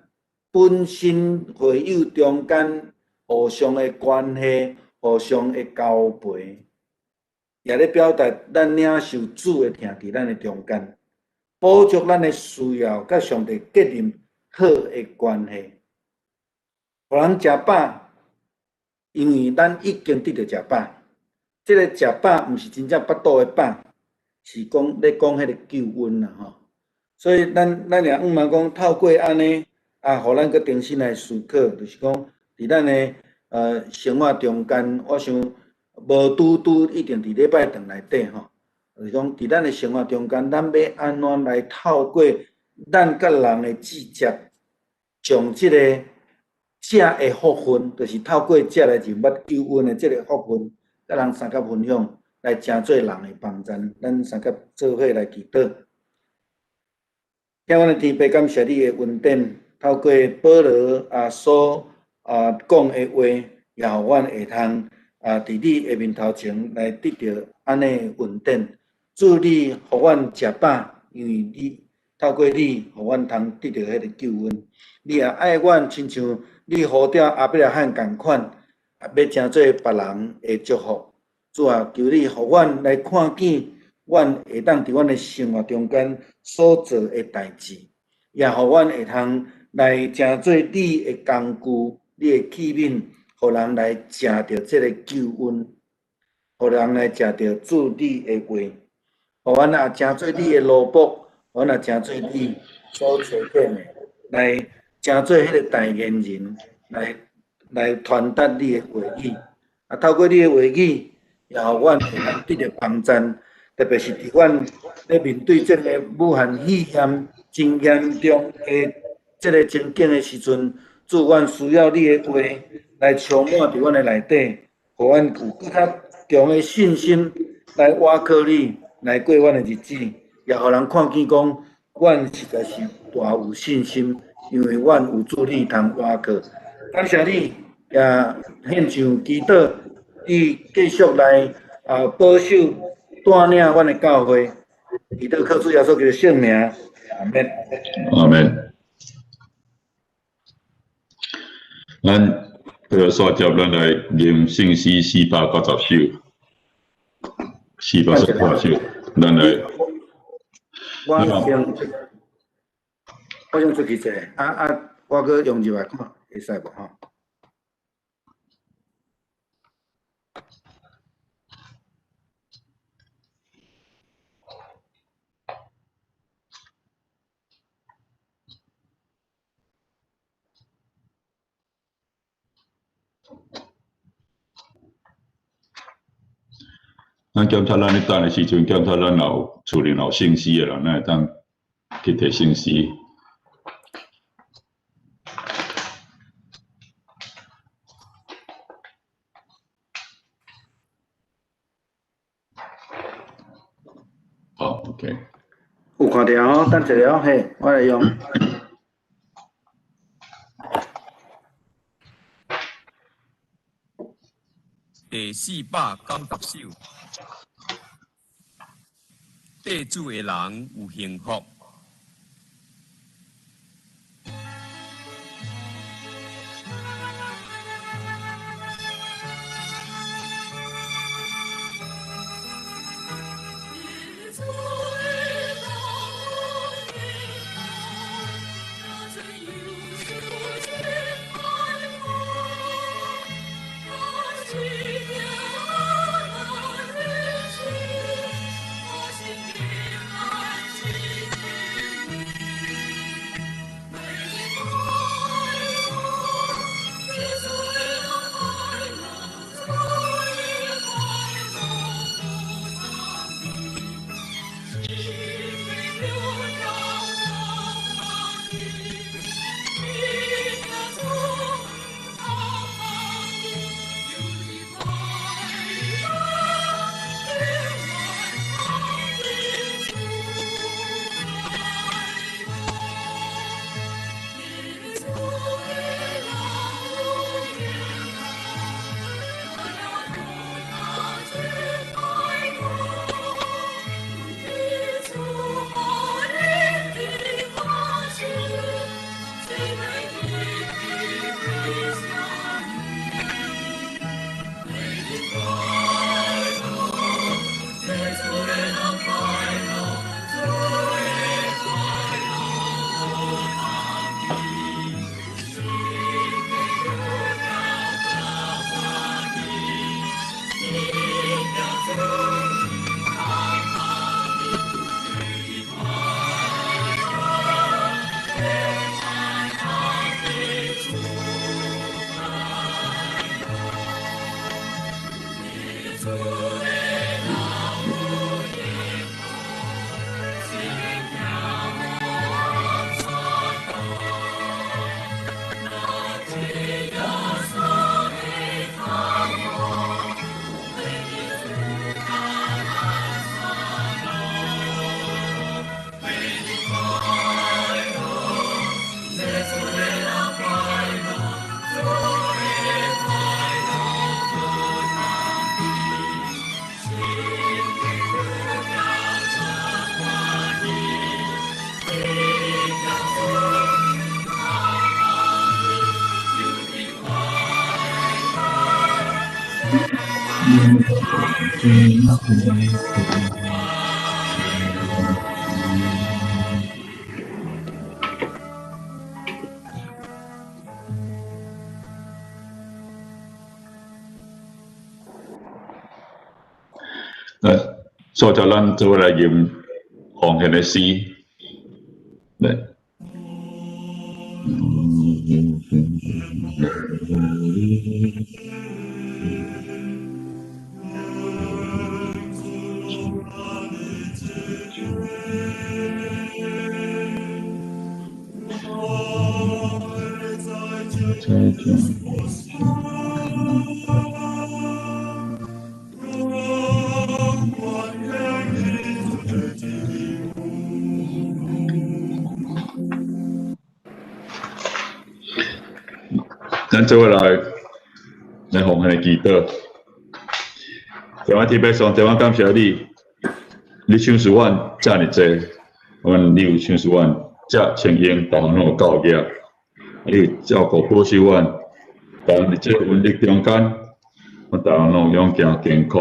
本身會友中間互相的關係，互相的交陪，也咧表達咱領受主的疼佇咱的中間，補足咱的需要，佮上帝建立好的關係。予人食飽，因為咱已經得著食飽。這个食飽毋是真正腹肚的飽，是講咧講彼个救恩啦吼。所以咱也向望講，透過按呢啊，予咱閣重新來思考，就是講佇咱的生活中間，我想無拄拄一定佇禮拜堂內底吼，就是講佇咱的生活中間，咱欲按怎來透過咱佮人的接觸，將這个食的福分，就是透過食來認捌救恩的這个福分，佮人相佮分享，來成做人的幫助。咱相佮做伙來祈禱。聽阮的天父，感謝你的恩典，透過保羅啊所啊講的話，也予阮會通啊佇你的面頭前來得著按呢恩典。主你予阮食飽，因為你透過你，予阮通得著彼个救恩。你也愛阮，親像你呼召亞伯拉罕仝款，欲成做別人的祝福。主啊，求你予阮來看見，阮會當佇阮的生活中間所做的代誌，也予阮會通來成做你的工具、你的器皿，予人來食著這个救恩，予人來食著主你的話，予阮也成做你的奴僕，予阮也成做你所揣見的，來成做彼個代言人，來傳達你的話語。啊，透過你的話語，也予阮會當得著幫助，特別是佇阮咧面對這个武漢肺炎真嚴重的這个情景的時陣，主，阮需要你的話來充滿佇阮的內底，予阮有閣較強的信心來倚靠你，來過阮的日子，也予人看見講，阮實在是大有信心，因為阮有主你通倚靠。感謝你，也獻上祈禱，你繼續來啊保守帶領阮的教會，祈禱靠主耶穌基督聖名，阿們。阿們。咱這个煞接，咱來吟聖詩490首，498首，咱來。我先出去者，啊，我閣用入來看，會使無吼？咱檢查咱咧等的時陣，檢查咱若有厝裡有聖詩的人，咱會當去提聖詩。好，OK。有看著吼，等一下哦，嘿，我來用。第490首，綴主的人有幸福。来，所以咱做伙来吟奉献的诗，来。再见。咱做伙来来奉献祈祷。台湾天父上帝，我感谢你，你赏赐阮遮尔济，阮你有赏赐阮遮清英，逐项拢有教业，你有照顾保守阮，逐项伫这瘟疫中间，阮逐项拢有勇健健康，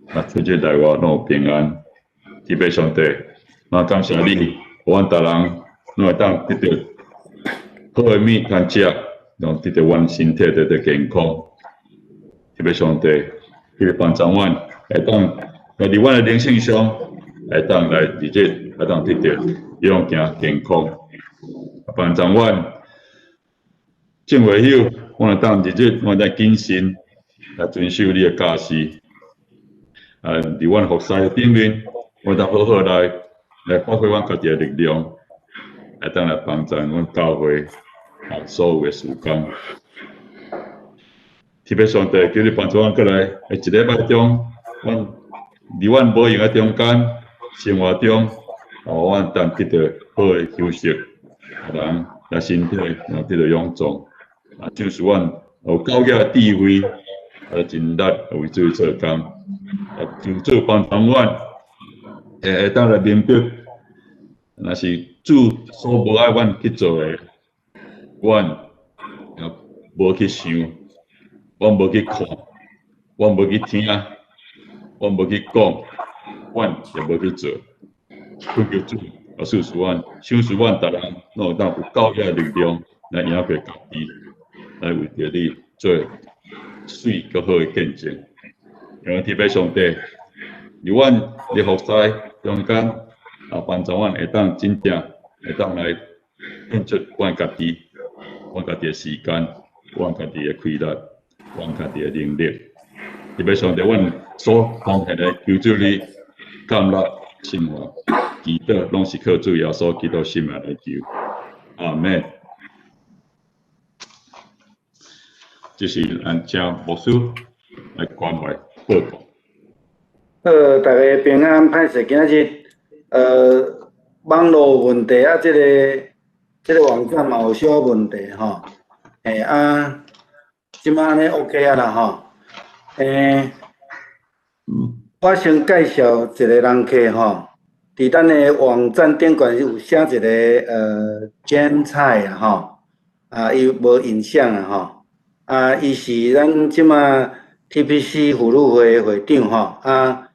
啊，出入内外拢有平安。天父上帝，我感谢你，予阮逐人拢会当得到好的物通食，拢得到阮身体得到健康。天父上帝，彼个帮助阮会当来伫阮的灵性上，会当来日日会当得到勇健健康。帮助阮正会友，阮会当日日阮会当谨慎来遵守你的教示。啊，伫阮服侍的顶面，阮会当好好来来发挥阮家己的力量，会当来帮助阮教会啊所有的事工。特别上帝，求你帮助阮过来，伫一礼拜中，阮伫阮无闲的中间，生活中，哦，阮当得到好的休息，啊，人来身体也得到勇壮，啊，就是阮有教育的智慧，啊，尽力为主做工，啊，求主帮助阮，会会当来明白，若是主所无爱阮去做的，阮也无去想。阮无去看，阮无去听，阮无去讲，阮也无去做。恳求主，啊，赐予阮，赏赐阮逐人拢有当有够额力量来赢过家己，来为著你做媠阁好的见证。因为天父上帝，伫阮伫服侍中间，啊，帮助阮会当真正会当来献出阮家己，阮家己的时间，阮家己的气力。阮家己的能力，特别上帝，阮所奉献的求主你感纳生活，祈祷拢是靠主耶稣基督圣名来求，阿们。这是咱请牧师来关怀报告。好，大家平安，歹势今仔日，网路问题啊，这个网站嘛有小问题吼，嘿啊。这摆按呢 OK 啊啦吼，我先介绍一个人客吼，伫咱的网站顶悬有写一个煎菜啊吼，啊，伊無影像啊吼，啊，伊是咱這馬 TPC 婦女會的會長吼，啊，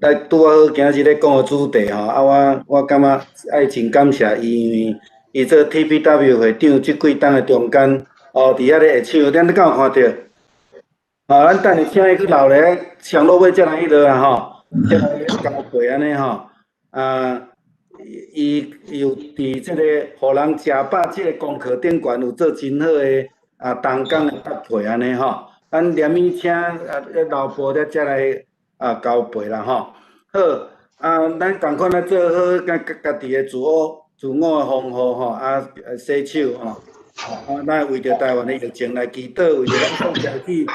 咱拄仔好今日咧講的主題吼，啊，我感覺愛真感謝伊，因為伊做 TPW 會長這幾冬的中間，哦，佇遐咧下手，咱敢有看著？啊，咱等下請伊去留咧，上落尾才來彼落啊吼，才來交陪按呢吼，啊。伊有佇這個予人食飽這個功課頂懸有做真好的啊，同工的搭配按呢吼。咱連伊請啊老婆才才來啊交陪啦吼。好，啊，咱仝款來做好家家己的自我的防護吼，啊洗手吼。啊，咱為著台灣的疫情來祈禱，為著咱國家去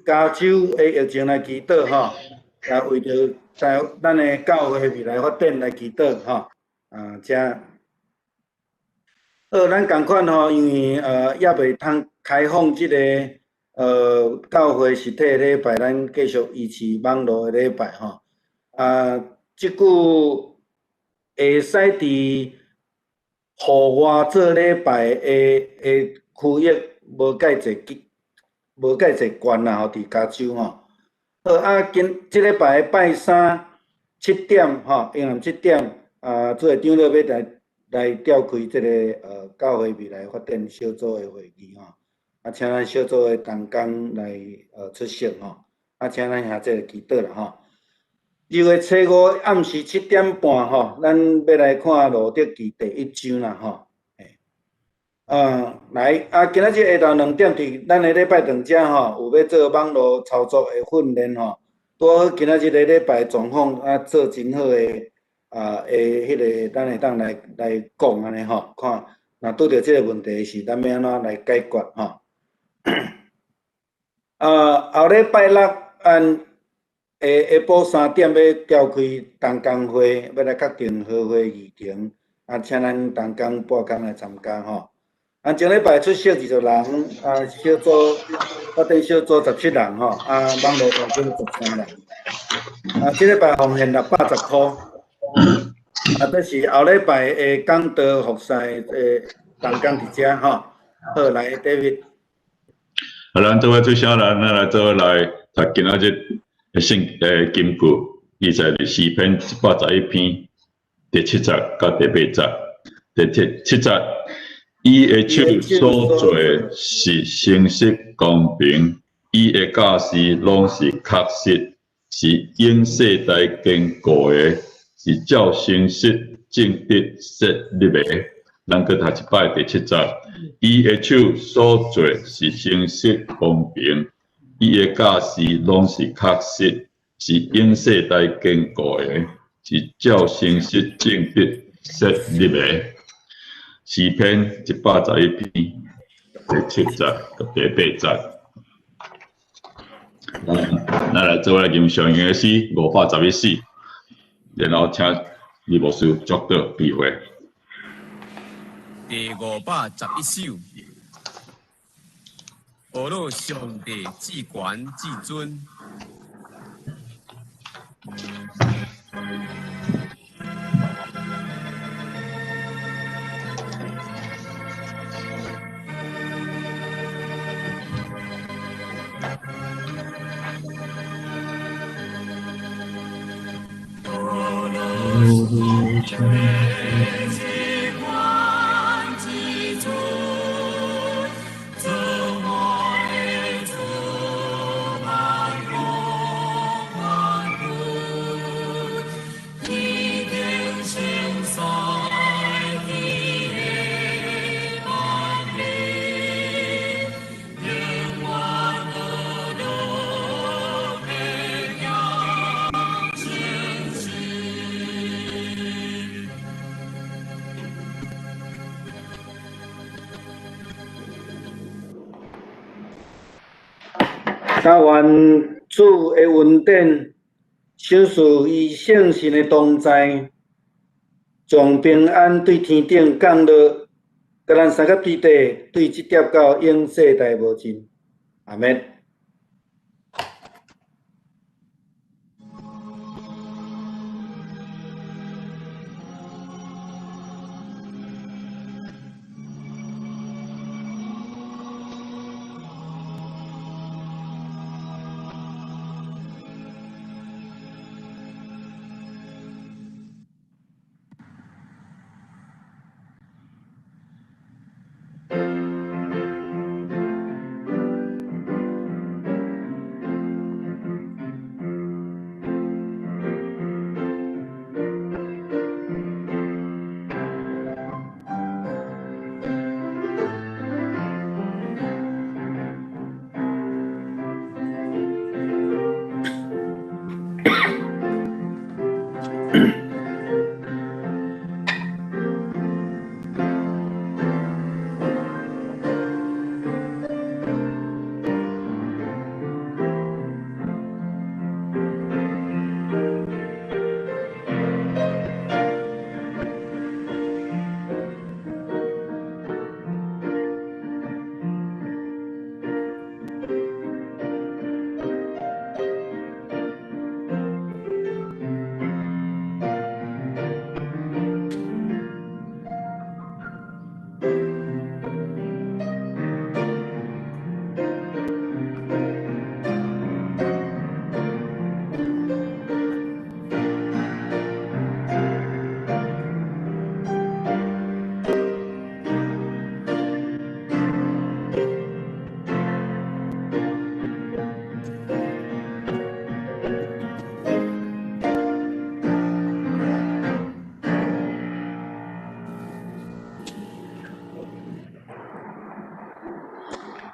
加州的疫情來祈禱吼，啊，為著台咱的教會未來發展來祈禱吼。啊，遮好，咱仝款吼，因為猶未通開放這個教會實體禮拜，咱繼續維持網路的禮拜吼。啊，這久會使佇戶外做禮拜的區域無介濟無介濟懸啦吼，佇加州吼。好啊，今這禮拜拜三七點吼，下暗七點。啊，做會長老欲來召開這個教會未來發展小組的會議吼，啊，請咱小組的同工來出席吼，啊，請咱兄弟祈禱啦吼。2月初5暗時7點半吼，咱欲來看路得記第一章啦吼。來啊，今仔日下晝2點佇咱的禮拜堂遮吼，有欲做網路操作的訓練吼，拄好今仔日的禮拜狀況啊，做真好的。啊，的彼个，咱會當來講按呢吼，看若拄著這个問題時，咱欲按怎來解決吼？啊，後禮拜六按下下晡3點欲召開同工會，欲來確定合會議程，啊，請咱同工半工來參加吼。啊，前禮拜出席20人，啊，小組發展小組17人吼，啊，網路小組13人，啊，這禮拜奉獻610箍。啊，這是後禮拜的講道服侍的同工佇遮吼。好，來 David。啊，咱做伙做啥人？咱來做伙來讀今仔日的聖經句，記載佇詩篇111篇第七節佮第八節。第七節，伊的手所做是誠實公平，伊的教示攏是確實，是永世代堅固的。是照誠實正直設立的。咱閣讀一擺第七節，伊的手所做是誠實公平，伊的教示攏是確實，是永世代堅固的，是照誠實正直設立的。詩篇111篇第七節佮第八節。咱來做伙來吟誦的詩511首。然後請李牧師祝禱閉會。第511首，呵咾上帝至懸至尊。但願主的恩典，賞賜伊聖神的同在，將平安對天頂降落，佮咱三甲基地對這疊到永世代無盡。阿們。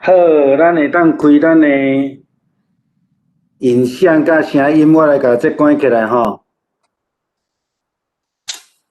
好，咱會當開咱的影像佮聲音，我來共這關起來吼。